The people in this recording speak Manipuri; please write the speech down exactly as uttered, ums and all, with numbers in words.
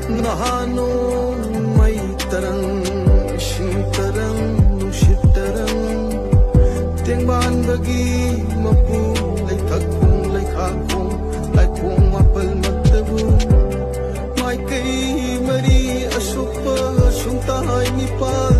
ꯅꯍꯥ ꯅꯣꯡꯃꯩ ꯇꯔꯪ, ꯏꯁꯤꯡ ꯇꯔꯪ, ꯅꯨꯡꯁꯤꯠ ꯇꯔꯪ, ꯇꯦꯡꯕꯥꯟꯕꯒꯤ ꯃꯄꯨ, ꯂꯩꯊꯛꯈꯣꯡ, ꯂꯩꯈꯥꯈꯣꯡ, ꯂꯥꯏꯈꯣꯡ ꯃꯥꯄꯜꯃꯛꯇꯕꯨ ꯃꯥꯏꯀꯩ ꯃꯔꯤ ꯑꯁꯨꯞꯄ ꯁꯨꯡꯇꯥꯏ ꯅꯤꯄꯥꯜ